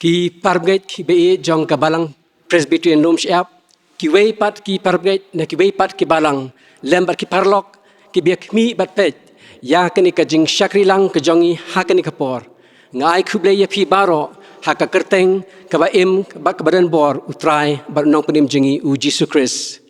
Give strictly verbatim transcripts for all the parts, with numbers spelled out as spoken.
Ki parabangeit kiba ïeit jong ka Balang Presbyterian Lumshyiap, kiwei pat ki parabangeit na kiwei pat ki balang, lem bad ki paralok kiba ïa khmih bad peit ïa kane ka jingshakri lang ka jong ngi ha kane ka por. Nga ai khublei ïa phi baroh ha ka kyrteng kaba im bad kaba don bor U Trai bad U Nongpynim jong ngi U Jisu Khrist.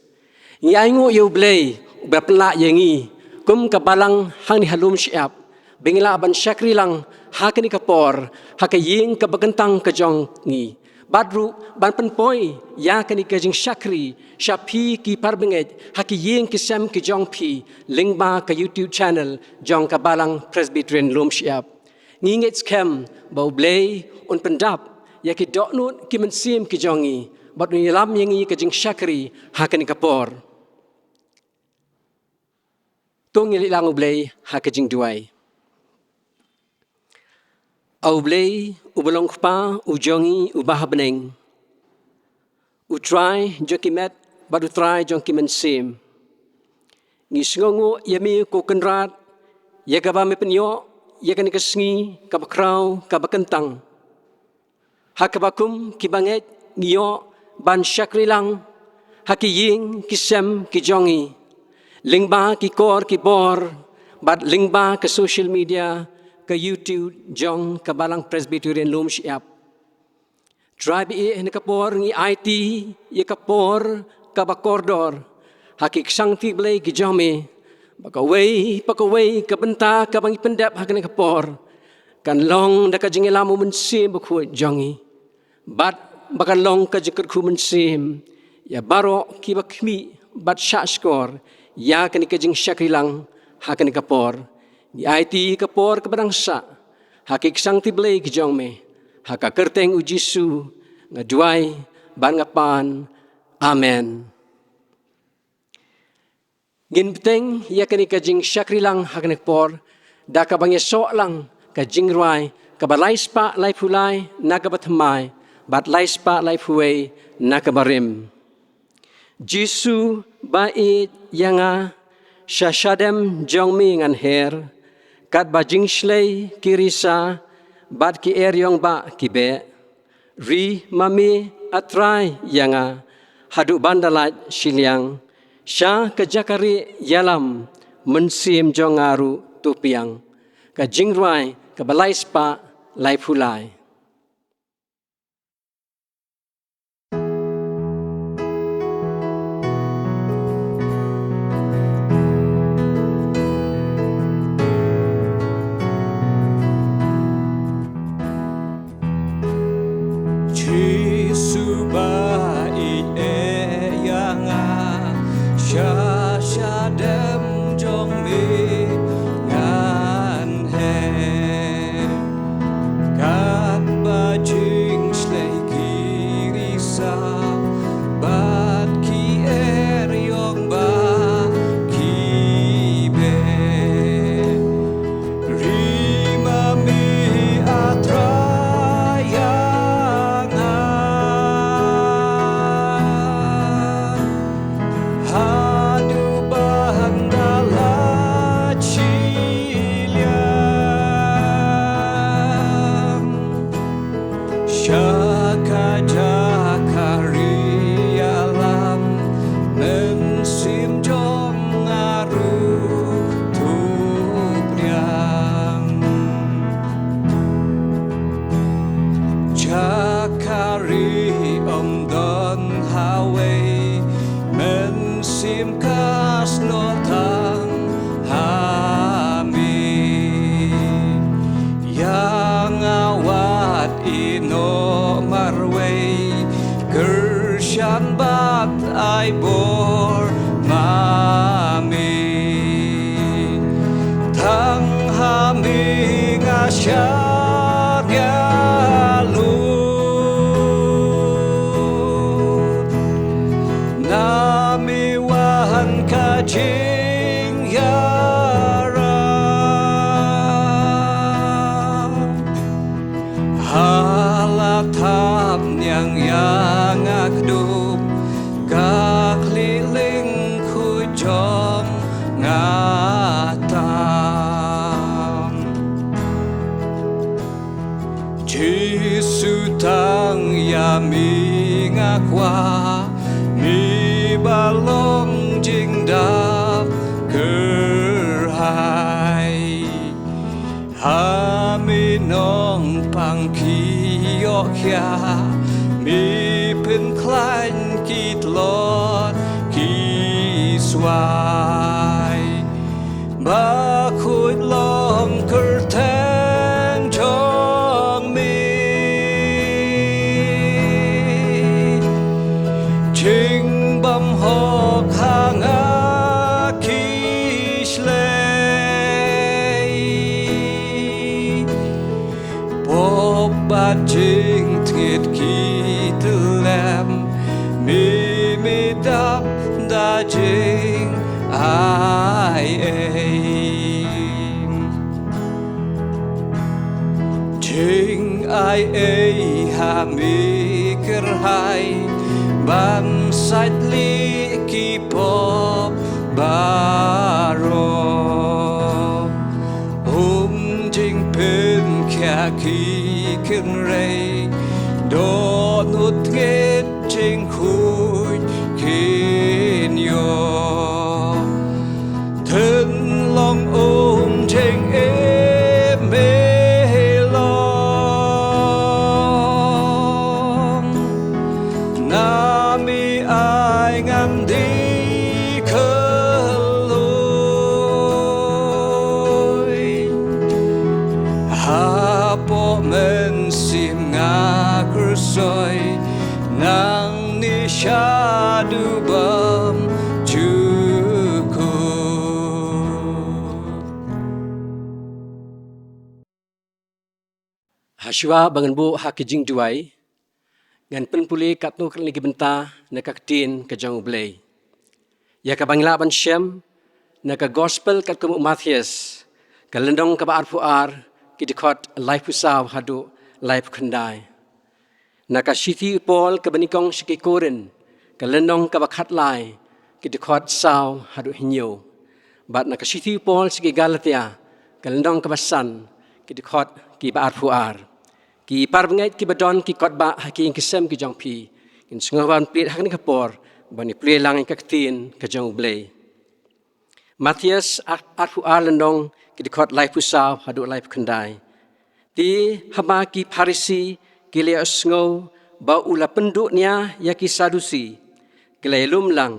Ngi ainguh ïa U Blei uba pynlah ïa ngi kum ka balang hangne ha Lumshyiap ba ngi lah ban shakri lang ha kane ka por ha ka ïing kaba kyntang ka jong ngi, bad ruh ban pynpoi ïa kane ka jingshakri sha phi ki parabangeit ha ki ïing ki sem ki jong phi lyngba ka YouTube channel jong ka Balang Presbyterian Lumshyiap. Ngi ngeit skhem ba U Blei un pyndap ïa ki dohnud ki mynsiem ki jong ngi bad un ïalam ïa ngi ka jingshakri ha kane ka por. To ngin ïa leit lang U Blei ha ka jingduwai. A U Blei uba long Kpa u jong ngi uba ha bneng, U Trai jong ki met bad U Trai jong ki mynsiem, ngi sngewnguh ïa me ko Kynrad ïa kaba me pynïoh ïa kane ka sngi kaba khraw kaba kyntang, ha kaba kum ki bangeit ngi ïoh ban shakri lang ha ki ïing ki sem ki jong ngi lyngba ki kor ki bor bad lyngba ka social media, ka YouTube jong ka Balang Presbyterian Lumshyiap. Trai ba ïeit, ha kane ka por ngi aiti ïa ka por kaba kordor ha ki ksangti Blei ki jong me, ba kawei pa kawei ka bynta kaba ngi pyndep ha kane ka por kan long da ka jingïalam U Mynsiem Bakhuid jong ngi, bad ba kan long ka jingkyrkhu mynsiem ïa baroh kiba khmih bad shahshkor ïa kane ka jingshakri lang ha kane ka por. Ngi aiti ka por kaba dang sah ha ki ksangti Blei ki jong me, ha ka kyrteng U Jisu nga duwai bad nga pan. Amen. Ngin bteng ïa kane ka jingshakri lang ha kane ka por da kaba ngi ïasoh lang ka jingrwai kaba lai spah laiphew lai na kaba thymmai bad lai spah laiphew wei na kaba rim. Jisu ba ïeit ïa nga, sha shadem jong me ngan her, katba jingshlei ki risa bad ki eriong ba ki beh. Ri ma me, A Trai, ïa nga haduh ban da lait shiliang, sha ka jaka rieh ïalam Mynsiem jong nga ruh to pdiang. Ka jingrwai kaba lai spah laiphew lai. Jisu ba ïeit ïa nga, sha shadem jong me ngan her. Katba jingshlei ki risa bad ki eriong ba ki beh. Ri ma me, A Trai, ïa nga haduh ban da lait shiliang, sha ka jaka rieh ïalam Mynsiem jong nga ruh to pdiang. Jaka rieh ym don ha wei, Mynsiem ka snoh tang ha me. Ïa nga wat ïehnoh marwei, kyrshan bad ai bor ma me. Tang ha me nga shah ïalum, A la thap niang ïa nga kdup, ka khlieh lyngkhuid jong nga tam. Jisu, tang ïa me nga kwah, me ba long jingdap kyrhai. Ha me nongpang ki ïoh khia, me pynkhlaiñ ki tlot ki swai. Ba khuid long kyrteng jong me. Jingbymhok ha nga ki shlei. Pop bad jingtngit ki tyllem, me, me dap da jingai ei. Jingai ei ha me kyrhai, ban sait lieh ki pop baroh. Um jingpynkhia ki kynrei, dohnud tngit jingkhuid kin ïoh. Tynn long um jingim me long. Na me ai ngan die khlaiñ. Hapoh mynsiem nga khursoi, nangne shaduh bymjukut. Hashwa ba ngan buh ha ki jingduwai, ngan pynpule katto katne ki bynta na ka ktien ka jong U Blei. Ïa kaba ngi lah ban shem na ka Gospel katkum u Mathaios, ka lynnong kaba arphew ar, ki dkhot laiphew saw haduh laiphew khyndai. Na ka shithi u Paul kaba nyngkong sha ki Korinth, ka lynnong kaba khatlai, ki dkhot saw haduh hynñiew. Bad na ka shithi u Paul sha ki Galatia, ka lynnong kaba san, ki dkhot kiba arphew ar. Ki parabangeit kiba don ki kot ba ha ki ïing ki sem ki jong phi, ngin sngewbha ban plie ha kane ka por ban ïa plie lang ïa ka ktien ka jong U Blei. Mathaios ar-, arphew ar lynnong, ki dkhot laiphew saw haduh laiphew khyndai. Te haba ki Pharisi ki la ïohsngew ba u la pynduh nia ïa ki Sadusi, ki la ïalum lang.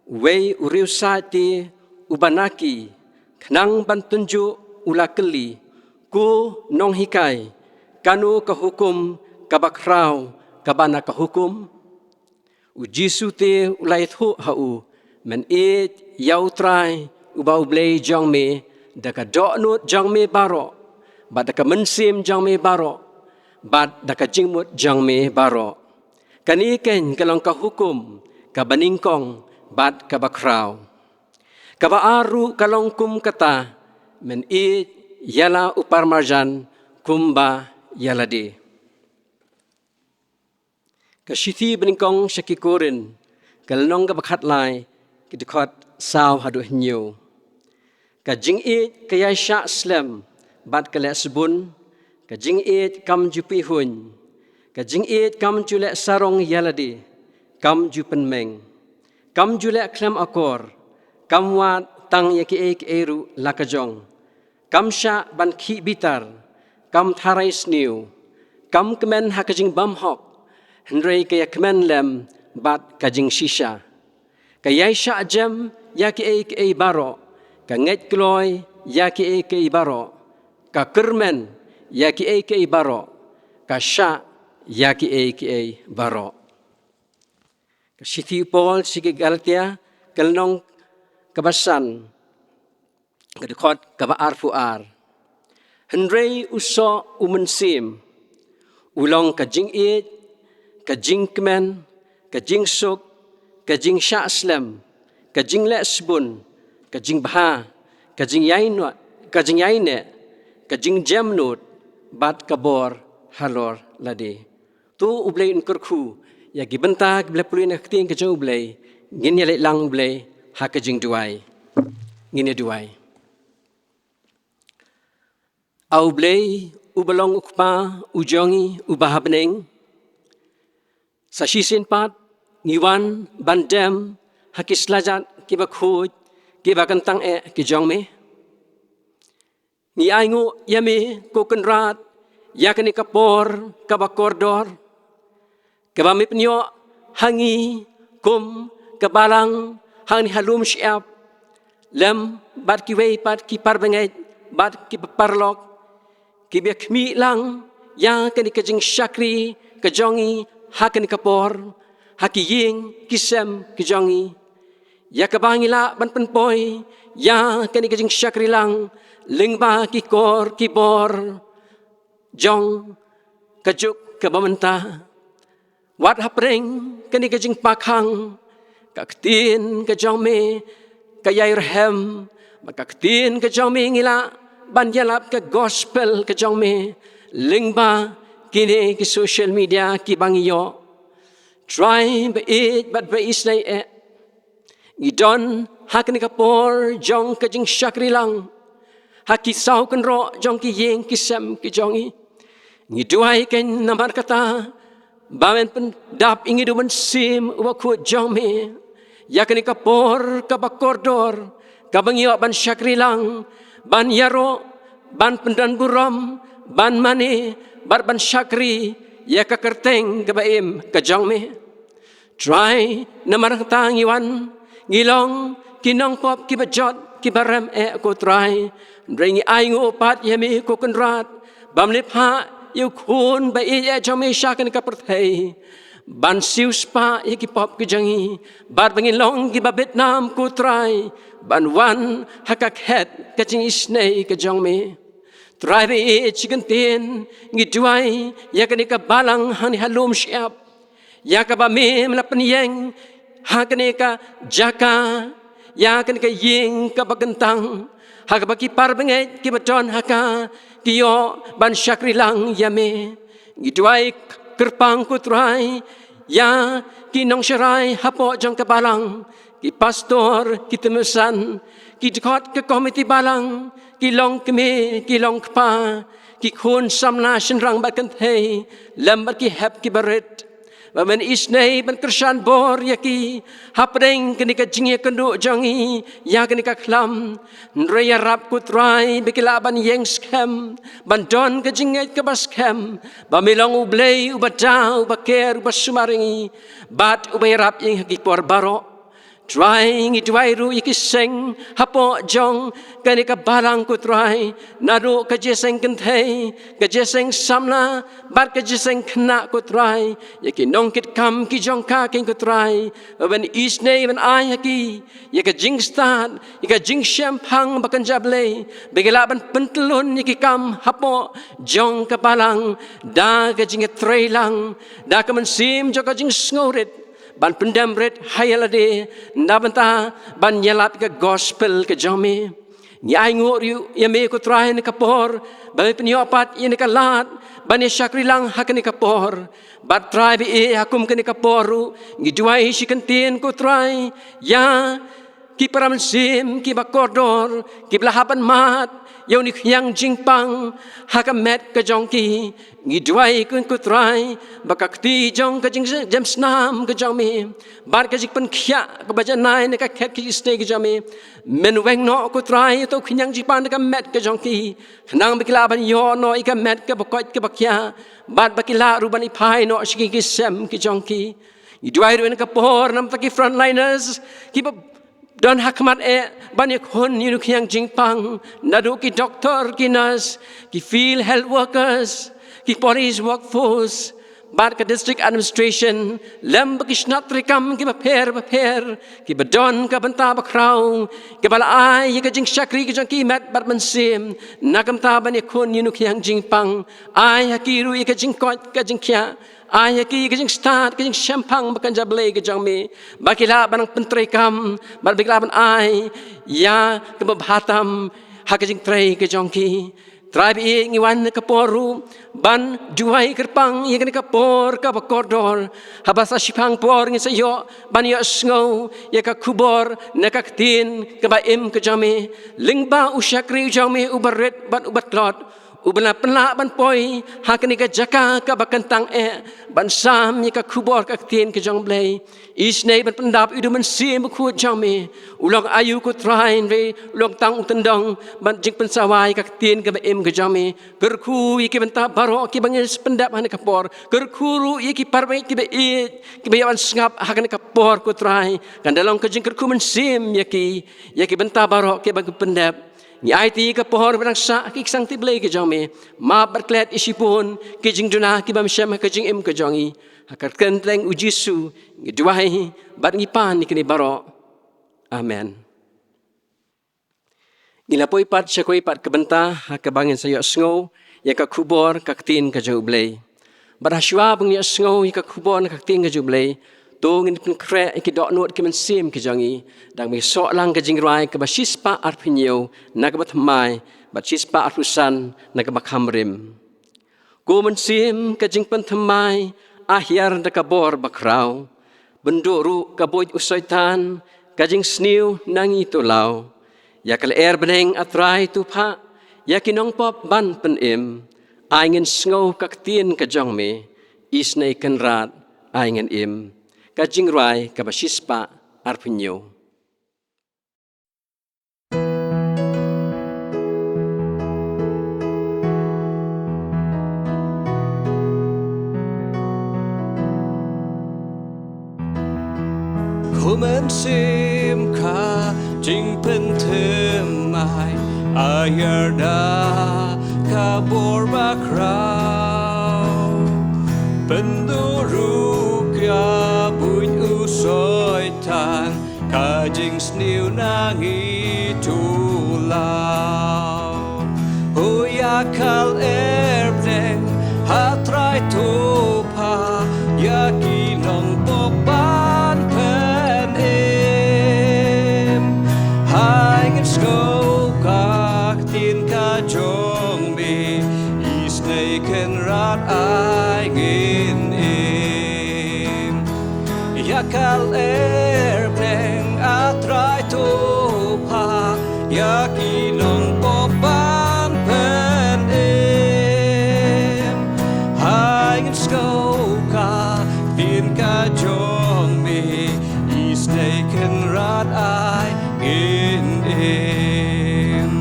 Uwei u riewsaid te uba na ki, khnang ban tynjuh u la kylli, "Ko nonghikai, kano ka hukum kaba khraw kaba na ka hukum?" U Jisu te u la ïathuh ha u, "Men ïeit ïa U Trai uba U Blei jong me da ka dohnud jong me baroh, bad da ka mynsiem jong me baroh, bad da ka jingmut jong me baroh. Kane keiñ ka long ka hukum kaba nyngkong bad kaba khraw. Kaba ar ruh ka long kum kata, men ïeit ïa la u parmarjan kumba ïa lade." Ka shithi banyngkong sha ki Korinth, ka lynnong kaba khatlai, ki dkhot saw haduh hynñiew. Ka jingïeit ka ïaishah slem bad ka leh sbun, ka jingïeit kam ju pyrhuiñ, ka jingïeit kam ju leh sarong ïa lade, kam ju pynmeng, kam ju leh khlem akor, kam wad tang ïa kiei kiei ruh la ka jong, kam shah ban khih bitar, kam tharai sniew, kam kmen ha ka jingbymhok, hynrei ka ïakmen lem bad ka jingshisha. Ka ïaishah jem ïa kiei kiei baroh, ka ngeit kloi ïa kiei kiei baroh, ka kyrmen ïa kiei kiei baroh, ka shah ïa kiei kiei baroh. Ka shithi u Paul sha ki Galatia, ka lynnong kaba san, ka dkhot kaba arphew ar. Hynrei u soh u mynsiem u long ka jingïeit, ka jingkmen, ka jingsuk, ka jingshah slem, ka jingleh sbun, ka jingbha, ka jingïaineh, ka jingïaineh, ka jingjemnud, bad ka bor halor lade. To U Blei un kyrkhu ïa ki bynta kiba la pule na ka ktien ka jong U Blei. Ngin ïa leit lang U Blei ha ka jingduwai. Ngin ïa duwai. A U Blei, uba long U Kpa u jong ngi uba ha bneng, sa shisien pat ngi wan ban dem ha ki slajat kiba khuid, kiba kyntang eh ki jong me. Ngi ainguh ïa me ko Kynrad ïa kane ka por kaba kordor, kaba me pynïoh ha ngi kum ka balang hangne ha Lumshyiap, lem bad kiwei pat ki parabangeit bad ki paralok, kiba khmih lang ïa kane ka jingshakri ka jong ngi ha kane ka por ha ki ïing ki sem ki jong ngi, ïa kaba ngi lah ban pynpoi ïa kane ka jingshakri lang lyngba ki kor ki bor jong ka juk kaba mynta. Wat hapdeng kane ka jingpakhang, ka ktien ka jong me ka ïai rhem, bad ka ktien ka jong me ngi lah ban ïalap ka gospel ka jong me lyngba kine ki social media kiba ngi ïoh. Trai ba-ïeit bad ba-isynei eh, ngi don ha kane ka por jong ka jingshakri lang ha ki saw kynroh jong ki ïing ki sem ki jong ngi. Ngi duwai kein namar kata ba men pyndap ïa ngi da u Mynsiem Bakhuid jong me ïa kane ka por kaba kordor, kaba ngi ïoh ban shakri lang, ban ïaroh, ban pyndonburom, ban mane bad ban shakri ïa ka kyrteng kaba im ka jong me. Trai, namar kata ngi wan, ngi long ki nongpop kiba jot kiba rem eh ko Trai. Hynrei ngi ainguh pat ïa me ko Kynrad bam leh pha ïa u Khun ba-ïeit eh jong me sha kane ka pyrthei ban siewspah ïa ki pop ki jong ngi, bad ba ngin long kiba bit nam ko Trai ban wan ha ka khet ka jingisynei ka jong me. Trai ba-ïeit, shi kyntien ngi duwai ïa kane ka balang hangne ha Lumshyiap, ïa kaba me me la pynïeng ha kane ka jaka, ïa kane ka ïing kaba kyntang, ha kaba ki parabangeit kiba don ha ka ki ïoh ban shakri lang ïa me. Ngi duwai kyrpang ko Trai ïa ki nongsharai hapoh jong ka balang, ki pastor, ki tymmen san, ki dkhot ka komiti balang, ki longkmie, ki longkpa, ki khun samla shynrang bad kynthei, lem bad ki hep kiba rit. Ba men isynei ban kyrshan bor ïa ki hapdeng kane ka jingïakynduh jong ngi ïa kane ka khlam. Hynrei ïarap ko Trai ba ki lah ban ïeng skhem, ban don ka jingngeit kaba skhem ba me long U Blei uba da, uba ker, uba sumar ïa ngi bad uba ïarap ïa ngi ha ki por baroh. Trai, ngi duwai ruh ïa ki seng hapoh jong kane ka balang ko Trai, naduh ka jingïaseng kynthei, ka jingïaseng samla bad ka jingïaseng khynnah ko Trai, ïa ki nongkitkam ki jong ka kein ko Trai, ba men isynei ban ai ha ki ïa ka jingstad, ïa ka jingshemphang ba kynja Blei, ba ki lah ban pyntyllun ïa ki kam hapoh jong ka balang da ka jingïatreilang, da ka mynsiem jong ka jingsngewrit, ban pyndem rit ha ïa lade na bynta ban ïalap ïa ka gospel ka jong me. Ngi ainguh ruh ïa me ko Trai ha kane ka por ba me pynïoh pat ïa kane ka lad ban ïa shakri lang ha kane ka por. Bad Trai ba-ïeit, ha kum kane ka por ruh ngi duwai shi kyntien ko Trai ïa ki para mynsiem kiba kordor, kiba la hap ban mad ïa une u khñiang jingpang ha ka met ka jong ki. Ngi duwai ko Trai ba ka kti jong ka jingjem snam ka jong me bad ka jingpynkhiah kaba janai na ka khet ka jingisynei ka jong me, men weng noh ko Trai ïa uto u khñiang jingpang na ka met ka jong ki, khnang ba ki lah ban ïoh noh ïa ka met kaba koit kaba khiah, bad ba ki lah ruh ban ïaphai noh sha ki, ki sem ki jong ki. Ngi duwai ruh ha kane ka por namar ki frontliners kiba don ha khmat eh ban ïakhun ïa une u khñiang jingpang, naduh ki doktor, ki nurse, ki field health workers, ki police workforce, bad ka district administration, lem bad ki shnat treikam kiba pher bapher, kiba don ka bynta bakhraw, kiba la ai ïa ka jingshakri ka jong ki met bad mynsiem na ka bynta ban ïakhun ïa une u khñiang jingpang. Ai ha ki ruh ïa ka jingkoit ka jingkhiah, ai ha ki ka jingstad ka jingshemphang ba kynja Blei ka jong me, ba ki lah ban nang pyntreikam bad ba ki lah ban ai ïa kaba bha tam ha ka jingtrei ka jong ki. Trai ba ïeit, ngi wan ha kane ka por ruh ban duwai kyrpang ïa kane ka por kaba kordor, haba sa shiphang por ngin sa ïoh ban ïohsngew ïa ka khubor na ka ktien kaba im ka jong me. Lyngba u shakri jong me uba rit bad uba tlot, uba la pynlah ban poi ha kane ka jaka kaba kyntang eh, ban sam ïa ka khubor ka ktien ka jong U Blei. Isynei ban pyndap ïa u Mynsiem Bakhuid jong me. U long aïu ko Trai, hynrei u long tang u tyndong ban jingpynsawa ïa ka ktien kaba im ka jong me. Kyrkhu ïa ki bynta baroh kiba ngin sa pyndap ha kane ka por. Kyrkhu ruh ïa ki parabangeit kiba ïeit kiba ïa wan sngap ha kane ka por, ko Trai. Kan da long ka jingkyrkhu mynsiem ïa ki, ïa ki bynta baroh kiba ngin pyndap. Ngi aiti ïa ka por ba dang sah ha ki ksangti Blei ki jong me. Map bad klet ïa shibun ki jingduna ki bym shem ha ka jingim ka jong ngi. Ha ka kyrteng U Jisu ngi duwai bad ngi pan ïa kine baroh. Amen. Ngi la poi pat sha kawei pat ka bynta ha kaba ngin sa ïohsngew ïa ka khubor ka ktien ka jong U Blei. Bad ha shuwa ban ïohsngew ïa ka khubor na ka ktien ka jong U Blei, to ngin pynkhreh ïa ki dohnud ki mynsiem ki jong ngi, da ban ïasoh lang ka jingrwai kaba shispah arphew hynñiew na kaba thymmai bad shispah arphew san na kaba kham rim. Ko mynsiem, ka jingpynthymmai a hiar da ka bor bakhraw. Pynduh ruh ka buit u Soitan, ka jingsniew na ngi to law. Ïa ka lyer bneng, A Trai, to phah ïa ki nongpop ban pynim. Ai ngin sngew ka ktien ka jong me, isynei kynrad ai ngin im. Ka jingrwai kaba shispah arphew hynñiew. Ko mynsiem, ka jingpynthymmai a hiar da ka bor bakhraw. Pynduh ruh ka buit u Soitan, ka jingsniew na ngi to law. Ho ïa ka lyer bneng, A Trai, to phah ïa ki nongpop ban pynim. Ai ngin sngew ka ktien ka jong me, isynei kynrad ai ngin im. Ïa ka lyer bneng, A Trai, to phah ïa ki nongpop ban pynim. Ai ngin sngew ka ktien ka jong me, isynei kynrad ai ngin im.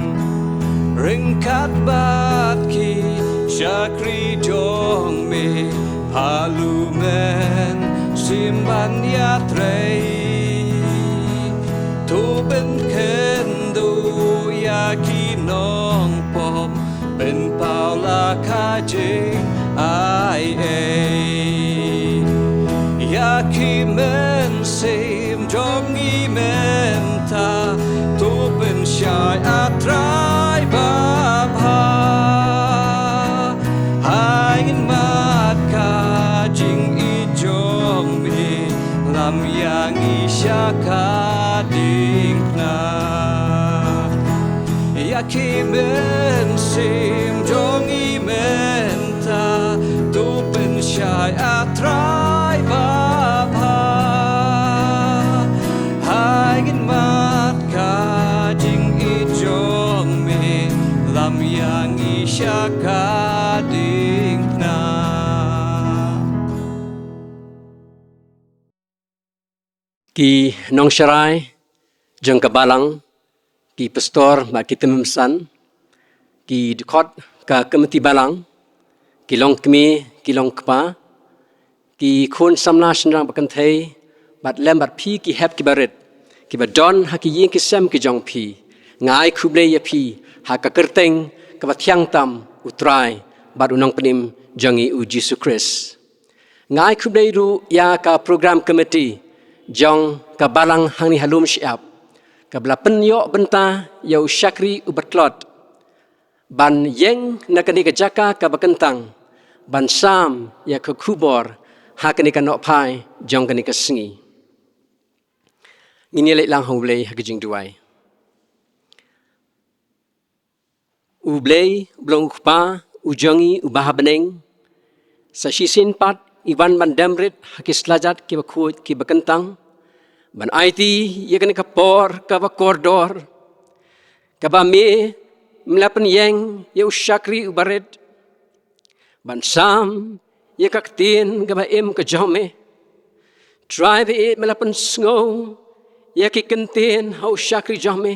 Ryngkat bad ki shakri jong me, pha lum mynsiem ban ïatrei. To pynkynduh ïa ki nongpop, pynpaw la ka jingai ei. Ïa ki mynsiem jong ngi mynta, to pynshai, A Trai babha. Ai ngin mad ka jingïeit jong me, lam ïa ngi sha ka diengphna. Ïa ki mynsiem jong ngi mynta, to pynshai, A Trai babha. Ai ngin mad ka jingïeit jong me, lam ïa ngi sha ka diengphna. Ki nongsharai jong ka balang, ki pastor bad ki tymmen basan, ki dkhot ka komiti balang, ki longkmie, ki longkpa, ki khun samla shynrang bad kynthei, bad lem bad phi ki hep ki barit, kiba don ha ki ïing ki sem ki jong phi, nga ai khublei ïa phi ha ka kyrteng kaba thiang tam U Trai bad U Nongpynim jong ngi U Jisu Khrist. Nga ai khublei ruh ïa ka program committee jong ka balang hangne ha Lum Shyiap, kaba la pynïoh bynta ïa u shakri uba tlot ban ïeng na kane ka jaka kaba kyntang, ban sam ïa ka khubor ha kane ka nohphai jong kane ka sngi. Ngin ïa leit lang ha U Blei ha ka jingduwai. U Blei, u Blei u Kpa, u jong ngi, u ba ha bneng. Sa shisien pat, i wan ban dem rit, ha ki slajat, ki bakhuid, ki bakyntang. Ban aiti, ïa kane ka por, ka bakordor. Kaba me, me la pynïeng, ïa u shakri u barit. Ban sam, ïa ka ktien, kaba im ka jong me. Trai ba ïeit me la pynsngew, ïa ki kyntien, ha u shakri jong me.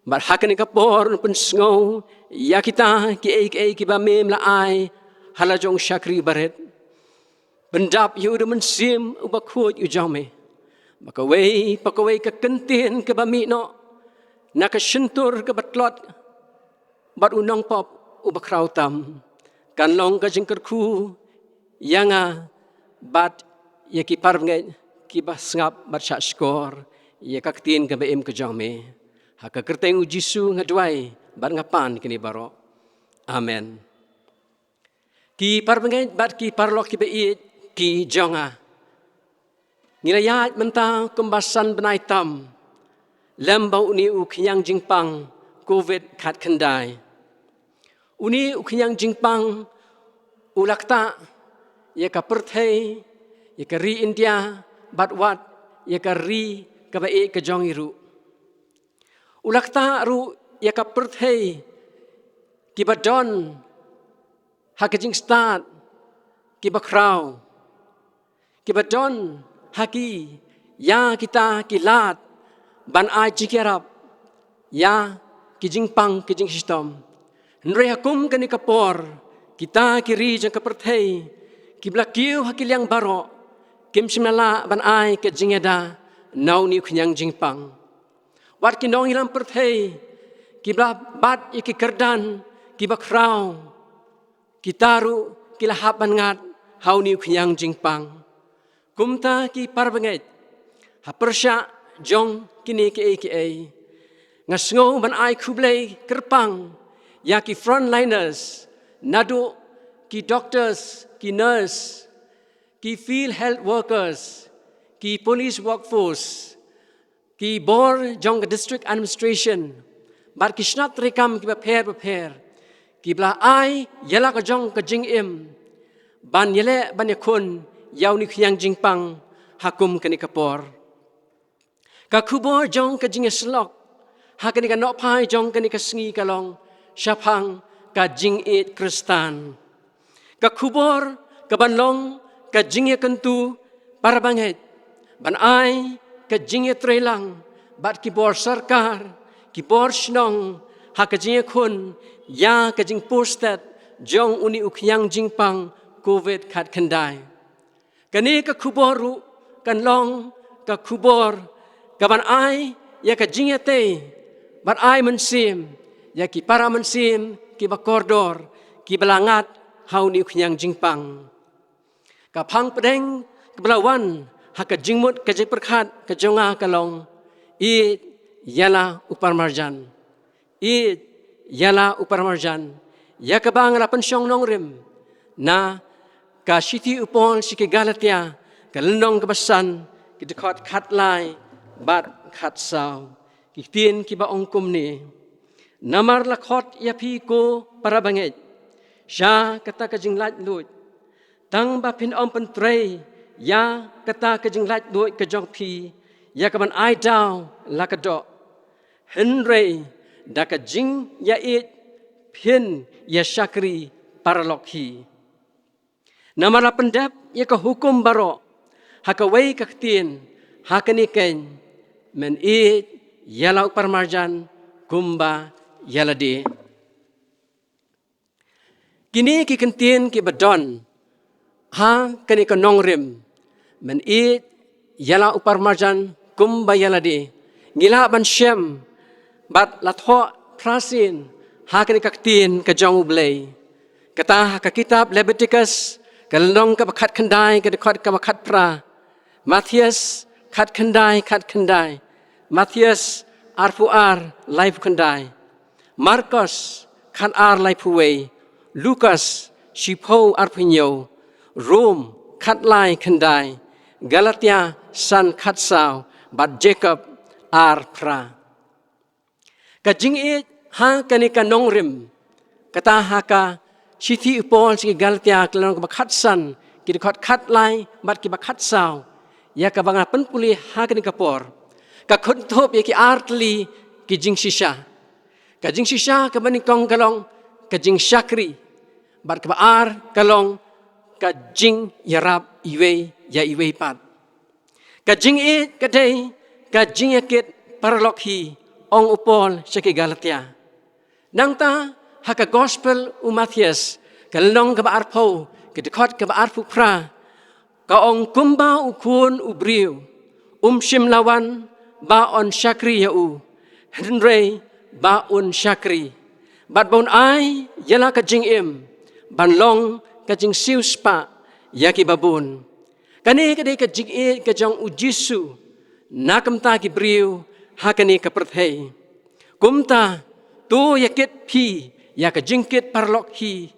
Bad ha kane ka por, pynsngew, ïa kita, ki ei, ki ei, kiba me la ai, ha la jong u shakri barit. Pyndap ïa u da u Mynsiem, u bakhuid u jong me. Ba kawei, ba kawei ka kyntien, kaba mih noh. Na ka shyntur, kaba tlot. Bad u nongpop, u bakhraw tam. Kan long ka jingkyrkhu, ïa nga, bad ïa ki parabangeit, kiba sngap, bad shah shkor, ïa ka ktien kaba im ka jong me. Ha ka kyrteng u Jisu nga duwai, bad nga pan kine baroh. Amen. Ki parabangeit, bad ki paralok kiba ïeit, ki jong nga. Ngi la ïaid mynta kumba san bnai tam. Lem bad une u khñiang jingpang covid khatkhyndai. Une u khñiang jingpang u la ktah ïa ka pyrthei, ïa ka ri India, bad wat ïa ka ri kaba ïeit ka jong ngi ruh. U la ktah ruh ïa ka pyrthei kiba don ha ka jingstad kiba khraw. Kiba don ha ki, ïa kita ki lad, ban ai jingïarap, ïa ki jingpang ki jingshitom. Hynrei ha kum kane ka por, kita ki ri jong ka pyrthei, kiba la kiew ha ki liang baroh, kim shym la lah ban ai ka jingïada, na une u khñiang jingpang. Wat ki nongïalam pyrthei, kiba la bat ïa ki kyrdan, kiba khraw. Kita ruh ki la hap ban ngat ha une u khñiang jingpang. Kumta ki parabangeit, ha pyrshah jong kine kiei kiei. Nga sngew ban ai khublei kyrpang, ïa ki frontliners, naduh ki doctors, ki nurse, ki field health workers, ki police workforce, ki bor jong ka district administration, bad ki shnat treikam kiba pher bapher, kiba la ai, ïa la ka jong ka jingim, ban ïaleh ban ïakhun, ïa une u khñiang jingpang, ha kum kane ka por. Ka khubor jong ka jingïasyllok, ha kane ka nohphai jong kane ka sngi ka long, shaphang ka jingïeit Khristan. Ka khubor, kaban long, ka jingïakyntu, parabangeit, ban ai, ka jingïatreilang, bad ki bor sorkar, ki bor shnong, ha ka jingïakhun, ïa ka jingpur stet, jong une u khñiang jingpang, covid khatkhyndai. Kane ka khubor ruh, kan long, ka khubor, kaban ai, ïa ka jingïatei, ban ai mynsiem, ïa ki para mynsiem, kiba kordor, kiba la ngat, ha une u khñiang jingpang. Ka phang pdeng, kaba la wan, ha ka jingmut ka jingpyrkhat, ka jong nga ka long, ïeit, ïa la u paramarjan. Ïeit, ïa la u paramarjan, ïa kaba nga la pynshong nongrim, na ka shithi u Paul sha ki Galatia, ka lynnong kaba san, ki dkhot khatlai, bad khatsaw, ki ktien kiba ong kumne. Namar la khot ïa phi ko parabangeit, sha kata ka jinglaitluid, tang ba phin ym pyntrei, ïa kata ka jinglaitluid ka jong phi, ïa kaban ai daw, la ka doh. Hynrei, da ka jingïaieit, phin ïa shakri paralok hi. Namar la pyndep, ïa ka hukum baroh, ha kawei ka ktien, ha kane keiñ, men ïeit, ïa la u paramarjan, kumba, ïa lade. Kine ki kyntien kiba don, ha kane ka nongrim, men ïeit, ïa la u paramarjan, kumba ïa lade, ngi lah ban shem, bad la thoh phra sien, ha kane ka ktien ka jong u Blei. Kata ha ka kitab Leviticus, ka lynnong kaba khatkhyndai, ka dkhot kaba khatphra. Mathaios, khatkhyndai, khatkhyndai. Mathaios, arphew ar, laiphew khyndai. Markos, khatar laiphew wei. Lukas, shiphew arphew hynñiew. Rom, khatlai khyndai. Galatia, san khatsaw. Bad Jakob, ar phra. Ka jingïeit ha kane ka nongrim, Kata ha ka shithi u Paul sha ki Galatia ka lynnong kaba khatsan, ki dkhot khatlai bad kiba khatsaw, ïa kaba nga pynpule ha kane ka por, ka kynthup ïa ki ar tylli ki jingshisha. Ka jingshisha kaba nyngkong ka long ka jingshakri, bad kaba ar ka long ka jingïarap iwei ïa iwei pat. Ka jingïeit ka dei ka jingïakit paralok hi, ong u Paul sha ki Galatia. Nangta ha ka Gospel u Mathaios ka lynnong kaba arphew, ka dkhot kaba arphew phra, ka ong, kumba u Khun u briew um shym la wan ba un shakri ïa u, hynrei ba un shakri, bad ba un ai ïa la ka jingim ban long ka jingsiewspah ïa kiba bun. Kane ka dei ka jingïeit ka jong u Jisu na ka bynta ki briew ha kane ka pyrthei. Kumta, to ïakit phi ïa ka jingkit paralok hi,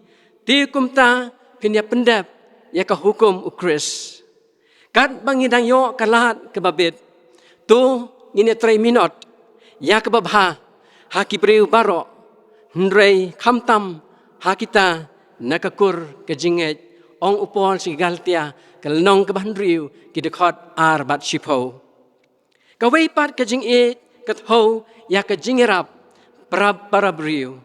te kumta phin ïa pyndep ïa ka hukum u Khrist. Katba ngi dang ïoh ka lad kaba bit, to ngin ïa trei minot ïa kaba bha ha ki briew baroh, hynrei khamtam ha kita na ka kur ka jingngeit, ong u Paul sha ki Galatia ka lynnong kaba hynriew, ki dkhot ar bad shiphew. Kawei pat ka jingïeit ka thew ïa ka jingïarap para, para briew.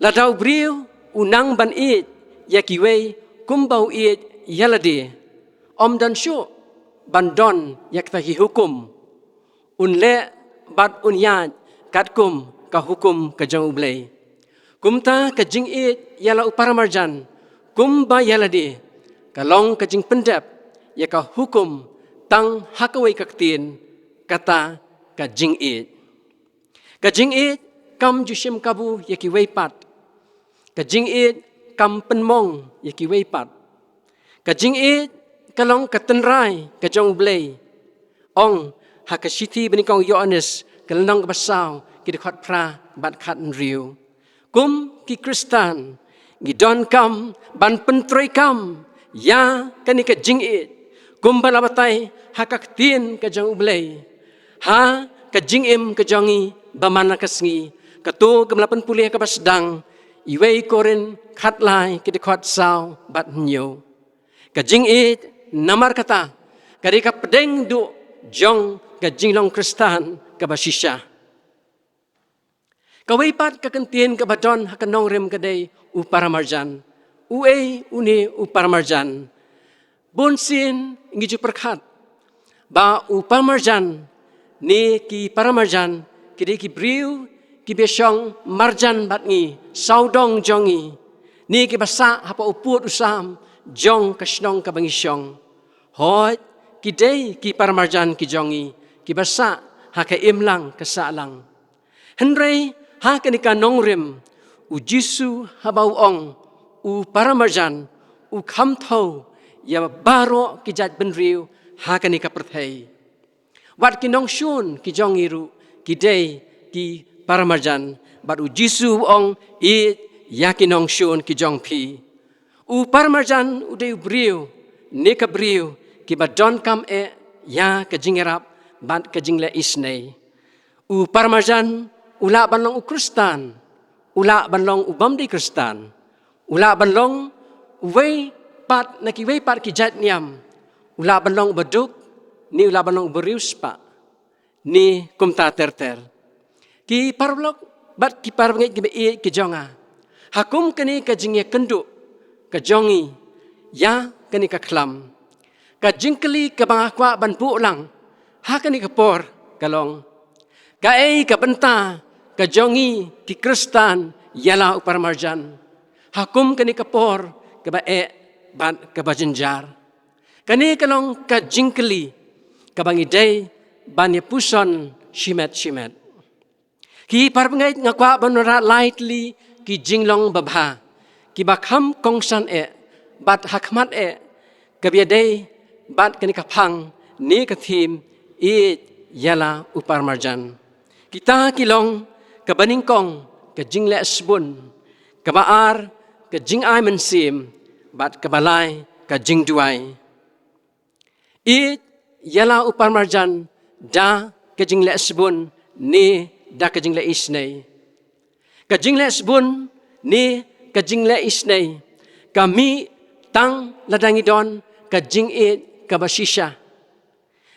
Lada u briew u nang ban ïeit ïa kiwei kumba u ïeit ïa lade, ym don shuh ban don ïa kita ki hukum. Un leh bad un ïaid katkum ka hukum ka jong U Blei. Kumta ka jingïeit ïa la u paramarjan kumba ïa lade ka long ka jingpyndep ïa ka hukum tang ha kawei ka ktien, kata ka jingïeit. Ka jingïeit kam ju shim kabu ïa kiwei pat. Ka jingïeit kam pynmong ïa kiwei pat. Ka jingïeit ka long ka tynrai ka jong U Blei, ong ha ka shithi banyngkong u Ïoannis ka lynnong kaba saw, ki dkhot phra bad khathynriew. Kum ki Khristan, ngi donkam ban pyntreikam ïa kane ka jingïeit kumba la batai ha ka ktien ka jong U Blei, ha ka jingim ka jong ngi ba man la ka sngi, kato kaba la pynpule ha kaba sdang, Iwei Korinth khatlai, ki dkhot saw bad hynñiew. Ka jingïeit namar kata ka dei ka pdeng duh jong ka jinglong Khristan kaba shisha. Kawei pat ka kyntien kaba don ha ka nongrim ka dei u paramarjan. Uei une u paramarjan? Bun sien ngi ju pyrkhat ba u paramarjan ne ki paramarjan ki dei ki briew kiba shong marjan bad ngi, sawdong jong ngi, ne kiba sah hapoh u pud u sam jong ka shnong kaba ngi shong. Hooid, ki dei ki paramarjan ki jong ngi kiba sah ha ka imlang ka sahlang. Hynrei ha kane ka nongrim, u Jisu haba u ong u paramarjan, u kham thew ïa baroh ki jaitbynriew ha kane ka pyrthei. Wat ki nongshun ki jong ngi ruh ki dei ki paramarjan, bad u Jisu u ong, ïeit ïa ki nongshun ki jong phi. U paramarjan u dei u briew ne ka briew kiba donkam eh ïa ka jingïarap bad ka jingleh isynei. U paramarjan u lah ban long u Khristan, u lah ban long u bym dei Khristan, u lah ban long uwei pat na kiwei pat ki jait niam, u lah ban long uba duk ne u lah ban long uba riewspah ne kumta ter ter. Ki paralok bad ki parabangeit kiba ïeit ki jong nga, ha kum kane ka jingïakynduh ka jong ngi ïa kane ka khlam, ka jingkylli kaba nga kwah ban buh lang ha kane ka por ka long, kaei ka bynta ka jong ngi ki Khristan ïa la u paramarjan ha kum kane ka por kaba eh bad kaba jynjar? Kane ka long ka jingkylli kaba ngi dei ban ïa puson shimet shimet. Ki parabangeit, nga kwah ban wanrah lai tylli ki jinglong babha kiba kham kongsan eh bad ha khmat eh, kaba ïadei bad kane ka phang ne ka thim, ïeit ïa la u paramarjan. Kita ki long, kaba nyngkong ka jingleh sbun, kaba ar ka jingai mynsiem, bad kaba lai ka jingduwai. Ïeit ïa la u paramarjan da ka jingleh sbun ne da ka jingleh isynei? Ka jingleh sbun Ne ka jingleh isynei ka mih tang lada ngi don ka jingïeit kaba shisha,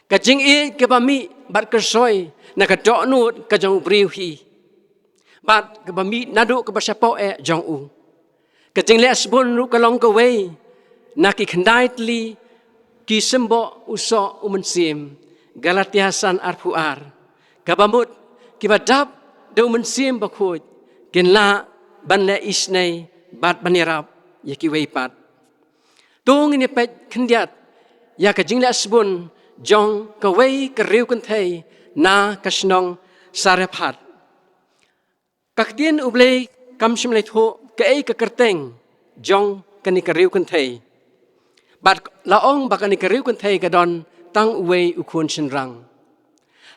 ka jingïeit kaba mih bad kyrsoi na ka dohnud ka jong u briew hi, bad kaba mih naduh kaba shapoh eh jong u. Ka jingleh sbun ruh ka long kawei na ki khyndai tylli ki symboh u soh u mynsiem, Galatia san arphew ar. Kaba mut, kiba dap da u Mynsiem Bakhuid kin lah ban leh isynei bad ban ïarap ïa kiwei pat. To ngin ïa peit khyndiat ïa ka jingleh sbun jong kawei ka riewkynthei na ka shnong Sarephat. Ka ktien U Blei kam shym la ïathuh kaei ka kyrteng jong kane ka riewkynthei, bad la ong ba kane ka riewkynthei ka don tang uwei u khun shynrang.